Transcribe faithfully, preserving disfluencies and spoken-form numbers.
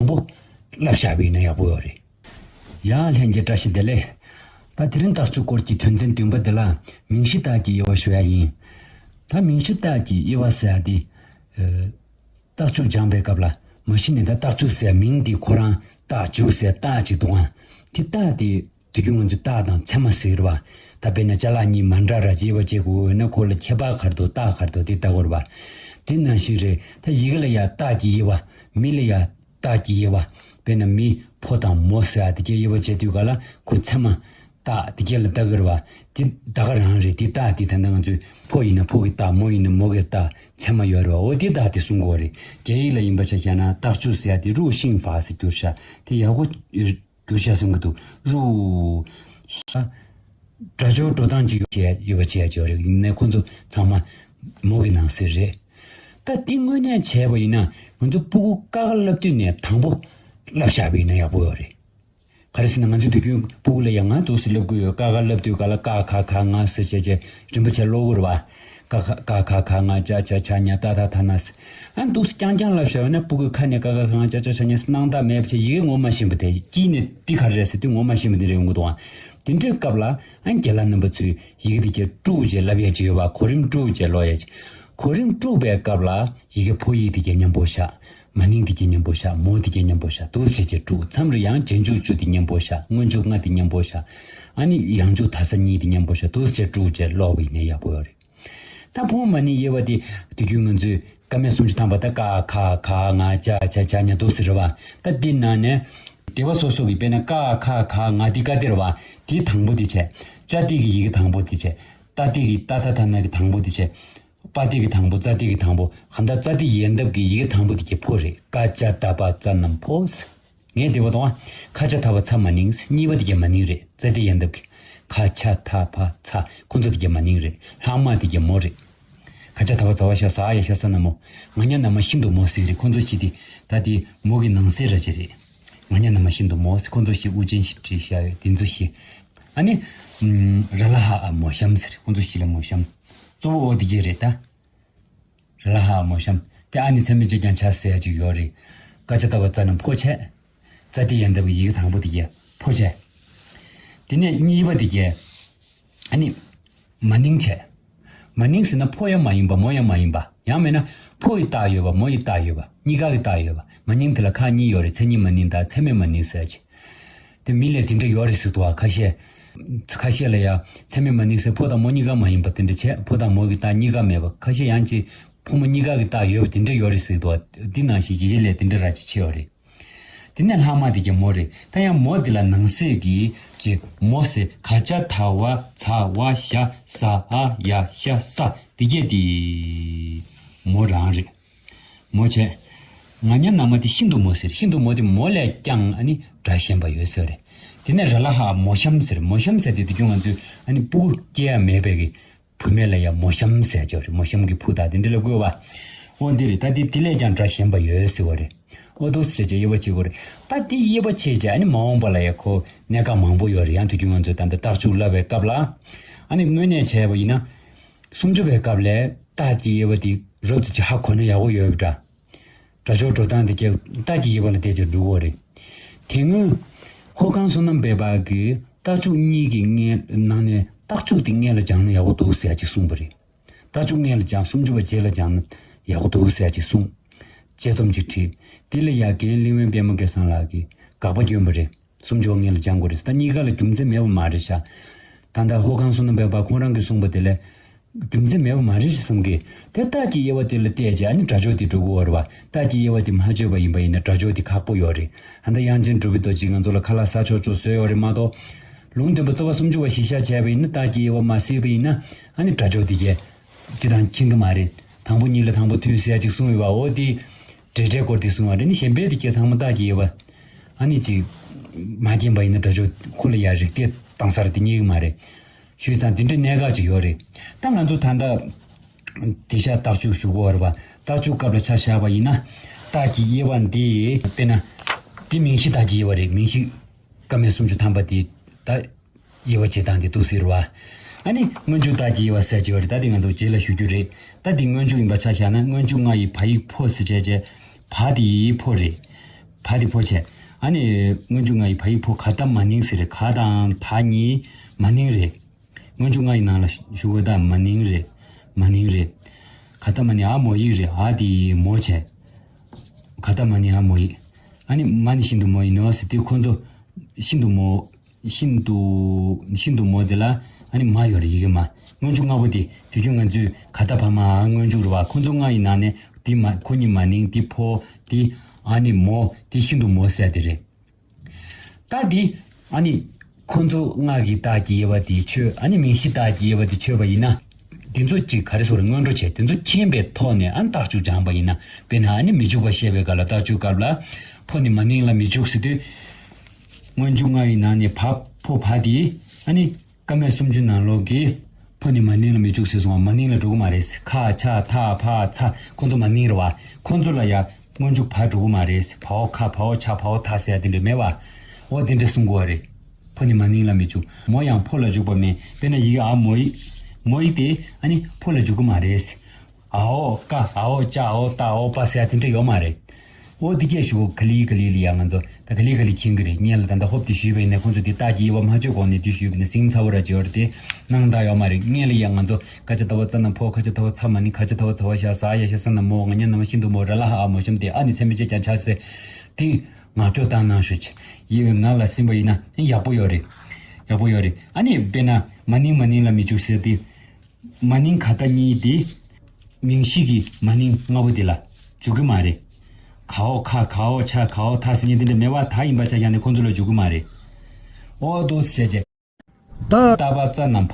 པོ་བསླབ་བཞག་པ་ཡིན་ན་ཡག་པོ་ཡོད་རེད། ཡ་ལྷན་རྒྱས་བཀྲ་ཤིས་བདེ་ལེགས། ད་དེ་རིང་རྟགས་འཇུག་སྐོར་གྱི་དོན་ཚན་བདུན་པ་འདི་ལ་མིང་གཞི་རྟགས་ཀྱི་དབྱེ་བ་ཞུ་ཡ་ཡིན། ད་མིང་གཞི་རྟགས་ཀྱི་དབྱེ་བ་ཟེར་ཡ་དེ། ཨ། རྟགས་འཇུག་སྦྱང་པའི་སྐབས་ལ་མ་གཞི་ནས་ད་རྟགས་འཇུག་ཟེར་མིང་འདི་ཁོ་རང་རྟགས་འཇུག་ཟེར་རྟགས་ཅིག་འདུག་ཨང་། དེ་རྟགས་དེ་དུས་རྒྱུན་ང་ཚོས་རྟགས་དང་མཚན་མ་ཟེར་བ། ད་དཔེར་ན་ཅ་ལག་གཉིས་མ་འདྲ་ར་དབྱེ་བ་བྱེད་དགོས་ན་ཁོ་ལ་ཁྱད་པར་ག་རེ་འདུག་རྟགས་ག་རེ་འདུག་དེ་ལྟ་དགོས་རེད་པ། དེ་ནང་བཞིན་རེད། ད་ཡི་གེ་ལ་ཡང་རྟགས་ཀྱི་དབྱེ་བ། མི་ལ་ཡང་རྟགས་ཀྱི་དབྱེ་བ། དཔེར་ན་མི་ཕོ་དང་མོ་ཟེར་ཡ་དེ་གའི་དབྱེ་བ་བྱེད་དུས་ག་ལ་ཁོ་ཚད་མ་རྟགས་དེ་གའི་ལ་ལྟ་གི་རེད་པ། དེ་ད་ག་རང་རེད། དེ་རྟགས་དེ་ད་ལྟ་ང་ཚོས་ཕོ་ཡིན་ན་ཕོ་གི་རྟགས། མོ་ཡིན་ན་མོ་གི་རྟགས། ཚད་མ་ཡོད་རེད་པ། འོ་དེ་རྟགས་དེ་གསུང་གི་ཡོད་རེད། རྒྱ་ཡིག་ལ་ཡིན་པ་ཆ་བཞག་ན་རྟགས་འཇུག་ཟེར་ཡ་དེ་入性法ཟེར་བསྒྱུར་བཞག་དེ་ཡག་པོ་བསྒྱུར་བཞག་གསུང་གི་འདུག་རུ། སྒྲ་སྦྱོར་འགྲོ་སྟངས་ཅིག་ཡོད་པ་བྱས་ཡ་ཅིག་ཡོད་རེད། ཡིན་ནའི་ཁོ་ཚོ་ཚང་མ་མོ་གི་ནང་གསེས་རེད། ད་འདི་དངོས་གནས་བྱས་པ་ཡིན་ན་ང་ཚོ་སྤུ་གུ་ཀ་ཁ་བསླབ་དུས་ནས་དང་པོ་བསླབ་བཞག་པ་ཡིན་ན་ཡག་པོ་ཡོད་རེད། ག་རེ་ཟེར་ན་ང་ཚོ་དུས་རྒྱུན་སྤུ་གུ་ལ་ཡང་ང་འདུག་སེ་བསླབ་ཀྱི་ཡོད། ཀ་ཁ་བསླབ་དུས་ག་ལ་ཀ་ཁ་ག་ང་ཟེར་བྱས་བྱས་རིམ་པ་བྱས་ཀློག་གི་རེད་པ། ཀ་ཁ་ཀ་ཁ་ག་ང་ཅ་ཆ་ཆ་ཉ་ཏ་ཐ་ཐ་ན་ཟེར། ཨ་འདུག་སེ་རྐྱང་རྐྱང་བསླབ་བཞག་པ་ན་སྤུ་གུའི་ཁ་ནས་ཀ་ཁ་ག་ང་ཅ་ཆ་ཆ་ཉ་ཟེར་སྣང་དག་མེད་པ་བྱས། ཡི་གེ་ངོ་མ་ཤེས་པ་དེ། དཀྱིལ་ནས་འདི་ག་རེ་རེད་ཟེར་དུས་ངོ་མ་ཤེས་པ་དེ་རེད་ཡོང་གི་འདུག་ཨ། དེ་འདྲའི་སྐབས་ལ་ཨ་རྒན་ལགས་རྣམ་པ་ཚོས་ཡི་གེ་དེ་གའི་དཀྲུགས་བྱས་བསླབ་ཡ་ཅིག་ཡོད་པ། གོ་རིམ་དཀྲུགས་བྱས་ཀློག་ཡ་ཅིག་གོ་རིམ་དཀྲུགས་པའི་སྐབས་ལ་ཡི་གེ་ཕོ་ཡིག་དེ་གའི་མཉམ་པོ་བཞག་མ་ནིང་དེ་གའི་མཉམ་པོ་བཞག་མོ་དེ་གའི་མཉམ་པོ་བཞག་འདུག་སེ་བྱས་བྱས་དཀྲུགས། མཚམས་རེ་ཡང་རྗེས་འཇུག་བཅུ་དེ་མཉམ་པོ་བཞག་སྔོན་འཇུག་ལྔ་དེ་མཉམ་པོ་བཞག་ཨ་ནི་ཡང་འཇུག་ད་ས་གཉིས་དེ་མཉམ་པོ་བཞག་འདུག་སེ་བྱས་དཀྲུགས་བྱས་ཀློག་པ་ཡིན་ན་ཡག་པོ་ཡོད་རེད། ད་ཕོ་མོ་མ་ནིང་དབྱེ་བ་དེ་དུས་རྒྱུན་ང་ཚོས་ཀ་མད་སུམ་ཅུ་ཐམ་པ་ད་ཀ་ཁ་ག་ང་ཅ་ཆ་ཆ་ཉ་འདུག་སེ་རེད་པ། ད་འདི་ནང་ནས་སྡེ་པ་སོ་སོ་གི་དཔེར་ན་ཀ་ཁ་ག་ང་འདི་ཀ་སྡེ་རེད་པ། དེའི་དང་པོ་དེ་བྱས། ཅ་སྡེ་གི་ཡི་གེ་དང་པོ་དེ་བྱས། ཏ་སྡེ་གི་ཏ་ཐ་ཐ་ན་གི་དང་པོ་དེ་བྱས། པ་སྡེ་གི་དང་པོ། ཙ་སྡེ་གི་དང་པོ། གང་ལྟར་ཙ་སྡེ་ཡལ་འདབ་ཀྱི་ཡི་གེ་དང་པོ་དེ་གའི་ཕོ་རེད། ཀ་ཅ་ཏ་པ་ཙ་རྣམས་ཕོ་ཟེར། ངས་བདེ་བ་དང་། ཁ་ཆ་ཐ་བ་ཚ་མ་ནིང་ཟེར། གཉིས་པ་དེ་གའི་མ་ནིང་རེད། ཙ་སྡེ་ཡལ་འདབ་ཀྱི། ཁ་ཆ་ཐ་བ་ཚ། ཁོ་ཚོ་དེ་གའི་མ་ནིང་རེད། ལྷག་མ་དེ་གའི་མོ་རེད། ཁ་ཆ་ཐ་བ་ཚ་བ་ཤ་ཟ་ཡ་ཤ་ས་ན་མོ། ང་ཉ་ན་མ་ཤིན་ཏུ་མོ་ཟེར་རེད། ཁོ་ཚོ་བཞི་དེ། ད་དེ་མོ་གི་ནང་གསེས་ར་ཅིག་རེད། ང་ཉ་ན་མ་ཤིན་ཏུ་མོ་ཟེར། ཁོ་ཚོ་བཞི་དབུ་ཅན་བཞི་བྲིས་བཞག་ཡོད། དེ་ཚོ་བཞི། ཨ་ནི། ཨམ། ར་ལ་ཧ་ཨ་མོ་གཤམ་ཟེར། ཁོ་ཚོ་བཞི་ལ་མོ་གཤམ། གཙོ་བོ་འོ་དེ་གྱད་རེད་ད། ར་ལ་ཧ་མོ་གཤམ། དེ་ཨ་ནི་ཚད་མའི་གཅིག་རྐྱང་ཆ་ཟེར་ཡ་ཅིག་ཡོད་རེད། ཀ་ཅ་ཏ་བ་ཙ་རྣམས་ཕོ་བྱས། ཙ་སྡེ་ཡལ་འདབ་ཀྱི་ཡི་གེ་དང་པོ་དེ་གའི་ཕོ་བྱས། དེ་ནས་གཉིས་པ་དེ་གའི་ཨ་ནི་མ་ནིང་བྱས། མ་ནིང་ཟེར་ན་ཕོ་ཡང་མ་ཡིན་པ་མོ་ཡང་མ་ཡིན་པ། ཡང་མིན་ན་ཕོ་ཡི་རྟགས་ཡོད་པ་མོ་ཡི་རྟགས་ཡོད་པ། གཉིས་ཀ་གི་རྟགས་ཡོད་པ། མ་ནིང་དེ་ལ་ཁག་གཉིས་ཡོད་རེད། མཚན་ཉིད་མ་ནིང་དང་ཚད་མའི་མ་ནིང་ཟེར་ཡ་ཅིག་དེ་མི་ལ་དེ་འདྲ་ཡོད་རེད་ཟེར་འདུག་བ། ཁ་ཤས། ཁ་ཤས་ལ་ཡ། ཚད་མའི་མ་ནིང་ཟེར་ཕོ་དང་མོ་གཉིས་ཀ་མ་ཡིན་པ་དེ་འདྲ་བྱས། ཕོ་དང་མོ་གི་རྟགས་གཉིས་ཀ་མེད་པ། ཁ་ཤས་ཡང་ཅིག་ཕོ་མོ་གཉིས་ཀ་གི་རྟགས་ཡོད་པ་དེ་འདྲ་ཡོད་རེད་ཟེར་འདུག་བ། འདི་ནང་བཞིན་ཡི་གེ་ལ་དེ་འདྲ་ར་ཅིག་ཕྱེ་ཡོད་རེད། དེ་ནས་ལྷག་མ་དེ་གའི་མོ་རེད། ད་ཡང་མོ་དེ་ལ་ནང་གསེས་ཀྱི་ཅིག་མོ་ཟེར། ག་ཅ་ད་བ་ཚ་བ་ཞ་ཟ་འ་ཡ་ཤ་ས། དེ་གའི་དེ་མོ་རང་རེད། མོ་བྱས། ང་ཉ་ན་མ་དེ་ཤིན་ཏུ་མོ་ཟེར། ཤིན་ཏུ་མོ་དེ་མོ་ལས་ཀྱང་ཨ་ནི་སྒྲ་ཞན་པ་ཡོད་ཟེར་རེད། དེ་ནས་ར་ལ་ཧ་མོ་གཤམ་ཟེར། མོ་གཤམ་ཟེར་དེ་དུས་རྒྱུན་ང་ཚོས་ཨ་ནི་སྤུ་གུ་སྐྱེ་ཡ་མེད་པའི་གི་བུད་མེད་ལ་ཡ་མོ་གཤམ་ཟེར་ཅིག་ཡོད་རེད། མོ་གཤམ་གྱི་བུ་དང་དེ་འདྲ་ལ་བཀོད་པ། འོ་འདི་རེད། ད་དེ་དེ་ལས་ཀྱང་སྒྲ་ཞན་པ་ཡོད་ཟེར་བ་རེད། འོ་འདུག་སེ་བྱས་དབྱེ་བ་ཕྱེ་དགོས་རེད། ད་དེ་དབྱེ་བ་ཕྱེ་བྱས་ཨ་ནི་མ་འོངས་པ་ལ་ཡ་ཁོ་གནད་འགག་མང་པོ་ཡོད་རེད། ཡང་དུས་རྒྱུན་ང་ཚོས་ད་ལྟ་རྟགས་འཇུག་བསླབ་པའི་སྐབས་ལ། ཨ་ནི་དངོས་གནས་བྱས་པ་ཡིན་ན། སུམ་ཅུ་པའི་སྐབས་ལ་རྟགས་ཀྱི་དབྱེ་བ་དེ་རབ་ཏུ་ཅིག་ཧ་གོ་ན་ཡག་པོ་ཡོད་པ་འདྲ། སྒྲ་སྦྱོར་འགྲོ་སྟངས་དེ་གའི་རྟགས་ཀྱི་དབྱེ་བ་ལ་བལྟས་ཀྱང་འགྲིག་གི་རེད། དེ་སྔོན་ཧོ་ཁང་བསོད་ནམས་དཔལ་འབར་གྱིས་རྟགས་འཇུག་གཉིས་ཀྱི་སྔོན་ནང་ནས་རྟགས་འཇུག་དེ་སྔོན་ལ་སྦྱངས་ན་ཡག་པོ་འདུག་ཟེར་ཡ་ཅིག་གསུངས་པ་རེད། རྟགས་འཇུག་སྔོན་ལ་སྦྱངས། སུམ་ཅུ་པ་རྗེས་ལ་སྦྱངས་ན་ཡག་པོ་འདུག་ཟེར་ཡ་ཅིག་གསུངས། དཔྱད་རྩོམ་ཅིག་བྲིས། དེ་ལ་ཡ་རྒན་གླིང་བན་པད་མ་སྐལ་བཟང་ལགས་ཀྱིས་དགག་པ་བསྐྱོན་པ་རེད། སུམ་ཅུ་པ་སྔོན་ལ་སྦྱང་དགོས་རེད་ཟེར། ད་གཉིས་ཀ་ལ་རྒྱུ་མཚན་མེད་པ་མ་རེད་ཤག་ད་ལྟ་ཧོ་ཁང་བསོད་ནམས་དཔལ་འབར་ཁོང་རང་གིས་གསུངས་པ་དེ་ལས་རྒྱུ་མཚན་མེད་པ་མ་རེད་ཤག་བསམ་གི། དེ་རྟགས་ཀྱི་དབྱེ་བ་དེ་ལ་བལྟས་རྗེས་ཨ་ནི་སྒྲ་སྦྱོར་དེ་འགྲོ་གི་ཡོད་རེད་པ། རྟགས་ཀྱི་དབྱེ་བ་དེ་མ་བརྗོད་པ་ཡིན་པ་ཡིན་ན་སྒྲ་སྦྱོར་དེ་ཁག་པོ་ཡོད་རེད། ད་ལྟ་དབྱངས་ཅན་གྲུབ་པའི་རྡོ་རྗེས་ང་ཚོ་ལ་ཁ་ལག་ཟ་ཆོག་ཆོག་བཟོས་ཡོད་རེད་མ་གཏོགས། ལུང་སྟོན་པ་རྩ་བ་སུམ་ཅུ་པ་གཞི་བཞག་བྱས་པ་ཡིན་ན། རྟགས་ཀྱི་དབྱེ་བ་མ་གཟིགས་པ་ཡིན་ན་ཨ་ནི་སྒྲ་སྦྱོར་དེ་གས་སྤྱི་དང་མཁྱེན་གི་མ་རེད། དང་པོ་ཉིད་ལ་དང་པོ་མཐུན་ཟེར་ཡ་ཅིག་གསུངས་ཡོད་པ། འོ་དེ། འབྲེལ་སྒྲའི་སྐོར་དེ་གསུངས་པ་རེད། ནི་གཞན་པའི་དེ་གའི་ཚང་མ་རྟགས་ཀྱི་དབྱེ་བ། ཨ་ནི་ཅིག་མ་མཁྱེན་པ་ཡིན་ན་སྒྲ་སྦྱོར་ཁོ་ལ་ཡ་རིགས་གཏེར་བཏང་ས་རེད། དེ་རྙེད་གི་མ་རེད། ཞུས་ཙང་དེ་འདྲའི་གནད་འགག་ཅིག་ཡོད་རེད། ད་ང་ཚོ་ད་ལྟ་དེ་ཤ་རྟགས་འཇུག་ཞུ་གི་ཡོད་རེད་པ། རྟགས་འཇུག་སྐབས་ལ་ཆ་བཞག་པ་ཡིན་ན། རྟགས་ཀྱི་དབྱེ་བ་འདི་དཔེར་ན། འདི་མིང་གཞི་རྟགས་ཀྱི་དབྱེ་བ་རེད། མིང་གཞི་ཀ་མད་སུམ་ཅུ་ཐམ་པ་དེ་ད། དབྱེ་བ་འབྱེད་སྟངས་དེ་འདུག་ཟེར་བ། ཨ་ནི་སྔོན་འཇུག་རྟགས་ཀྱི་དབྱེ་བ་ཟེར་གྱི་ཡོད་རེད། ད་དེ་ང་ཚོ་རྗེས་ལ་ཞུ་རྒྱུ་རེད། ད་དེ་སྔོན་འཇུག་ཡིན་པ་ཆ་བཞག་ན་སྔོན་འཇུག་ང་ཡི་བ་ཡིག་ཕོ་ཟེར་བྱས་བྱས། བ་དེ་ཡི་ཕོ་རེད། བ་དེ་ཕོ་བྱས། ཨ་ནི་སྔོན་འཇུག་ང་ཡི་བ་ཡིག་ཕོ། ག་ད་མ་ནིང་ཟེར་རེད། ག་དང་ད་གཉིས་མ་ནིང་རེད། སྔོན་འཇུག་ང་ཡི་ནང་ལ་ཞུ་དགོས། ད་མ་ནིང་རེད། མ་ནིང་རེད། ག་ད་མ་ནིང་། འ་མོ་ཡིག་རེད། འ་དེ་མོ་བྱས། ག་ད་མ་ནིང་འ་མོ་ཡིག་ཨ་ནི་མ་ནི་ཤིན་ཏུ་མོ་ཡིན་ནོ་ཟེར་དུས་ཁོ་ཚོ་ཤིན་ཏུ་མོ། ཤིན་ཏུ་ཤིན་ཏུ་མོ་དེ་ལ་ཨ་ནི་མ་ཡོད་རེད། ཡི་གེ་མ། སྔོན་འཇུག་ལྔ་པོ་དེ་དུས་རྒྱུན་ང་ཚོས་ག་ད་བ་མ་འ་སྔོན་འཇུག་རེད་བ། ཁོ་ཚོ་ལྔ་ཡི་ནང་ནས་དེ་མ། ཁོ་གཉིས་མ་ནིང་། དེ་ཕོ། དེ་འ་ནི་མོ། དེ་ཤིན་ཏུ་མོ་ཟེར་དེ་རེད། ད་དེ་ཨ་ནི་ཁོ་ཚོ་ལྔ་གི་རྟགས་ཀྱི་དབྱེ་བ་དེ་ཆོད། ཨ་ནི་མིང་གཞི་རྟགས་ཀྱི་དབྱེ་བ་དེ་ཆོད་པ་ཡིན་ན། དེ་ཚོ་གཅིག་ག་རེ་ཟེར་རེད། སྔོན་འགྲོ་བྱས། དེ་ཚོ་མཁྱེན་པའི་ཐོག་ནས་ཨ་ནི་རྟགས་འཇུག་སྦྱངས་པ་ཡིན་ན། དཔེར་ན་ཨ་ནི་མི་འཇུག་པ་བཤད་པའི་སྐབས་ལ། རྟགས་འཇུག་སྐབས་ལ་ཕོ་ནི་མ་ནིང་ལ་མི་འཇུག་ཟེར་དུས། སྔོན་འཇུག་ལྔ་ཡི་ནང་ནས་བ་ཕོ་བ་དེ་ཨ་ནི་ཀ་མད་སུམ་ཅུ་ནང་ལོགས་ཀྱི་ཕོ་ནི་མ་ནིང་ལ་མི་འཇུག་ཟེར་སོང་བ། མ་ནིང་ལ་འགྲོ་གི་མ་རེད། ཁ་ཆ་ཐ་ཕ་ཚ་ཁོ་ཚོ་མ་ནིང་རེད་བ། ཁོ་ཚོ་ལ་ཡ་སྔོན་འཇུག་བ་འགྲོ་གི་མ་རེད། བ་འོ་ཁ་བ་འོ་ཆ་བ་འོ་ཐ་ཟེར་ཡ་དེ་འདྲ་མེད་བ། འོ་དེ་འདྲ་གསུང་དགོས་བ་རེད། ཕོ་ནི་མ་ནིང་ལ་མི་འཇུག་མོ་ཡང་ཕོ་ལ་འཇུག་པ་མེད། དཔེར་ན་ཡི་གེ་འ་མོ་ཡིག་མོ་ཡིག་དེ་ཨ་ནི་ཕོ་ལ་འཇུག་གི་མ་རེད། འ་འོ་ཀ་འ་འོ་ཅ་འ་འོ་ཏ་འ་འོ་པ་ཟེར་ཡ་དེ་འདྲ་ཡོད་མ་རེད། འོ་དེ་སྐད་ཞུ། ག་ལེ་ག་ལེ་ལ་ཡ་ང་ཚོ་ད་ག་ལེ་ག་ལེ་མཁྱེན་གི་རེད། སྔོན་ལ་ད་ལྟ་ཧོབ་དེ་ཞུས་པ་ཡིན་ན། ཁོང་ཚོ་དེ་རྟགས་ཀྱི་དབྱེ་བ་མ་ཆོད་གོང་ནས་དེ་ཞུས་པ་ཡིན་ན་སིང་ཚ་བོ་ར་ཅིག་ཡོད་རེད། དེ་སྣང་དག་ཡོད་མ་རེད། སྔོན་ལ་ཡ་ང་ཚོ་ཀ་ཆ་ད་བ་ཙ་ན་ཕོ། ཁ་ཆ་ད་བ་ཚ་མ་ནིང་། ག་ཆ་ད་བ་ཚ་བ་ཤ་ས་ཡ་ཤ་ས་ན་མོ། ང་ཉ་ན་མ་ཤིན་ཏུ་མོ། ར་ལ་ཧ་འ་མོ་ཤམ་དེ་ཨ་ནི་ཚད་མེད་ཅེ་ཀྱང་ཆ་ཟེར། དེ་ངག་སྐྱོར་བཏང་གནང་ཞུ་ཆེ། ཡིན་པའི་ངག་ལ་ཟིན་པ་ཡིན་ན་ཡག་པོ་ཡོད་རེད། ཡག་པོ་ཡོད་རེད། ཨ་ནི་དཔེར་ན་མ་ནིང་མ་ནིང་ལ་མི་འཇུག་ཟེར་དེ། མ་ནིང་ག་ད་གཉིས་དེ་མིང་གཞི་གི་མ་ནིང་ལྔ་པོ་དེ་ལ་འཇུག་གི་མ་རེད། ག་འོ་ཁ་ག་འོ་ཆ་ག་འོ་ཐ་ཟེར་མཁན་དེ་འདྲ་མེད་པ། ད་ཡིན་པ་ཆ་བཞག་ནས་ཁོང་ཚོ་ལ་འཇུག་གི་མ་རེད། ཨོ་དོ་ཟེར་བྱས། ད་ད་བ་ཙ་ན་ཕ།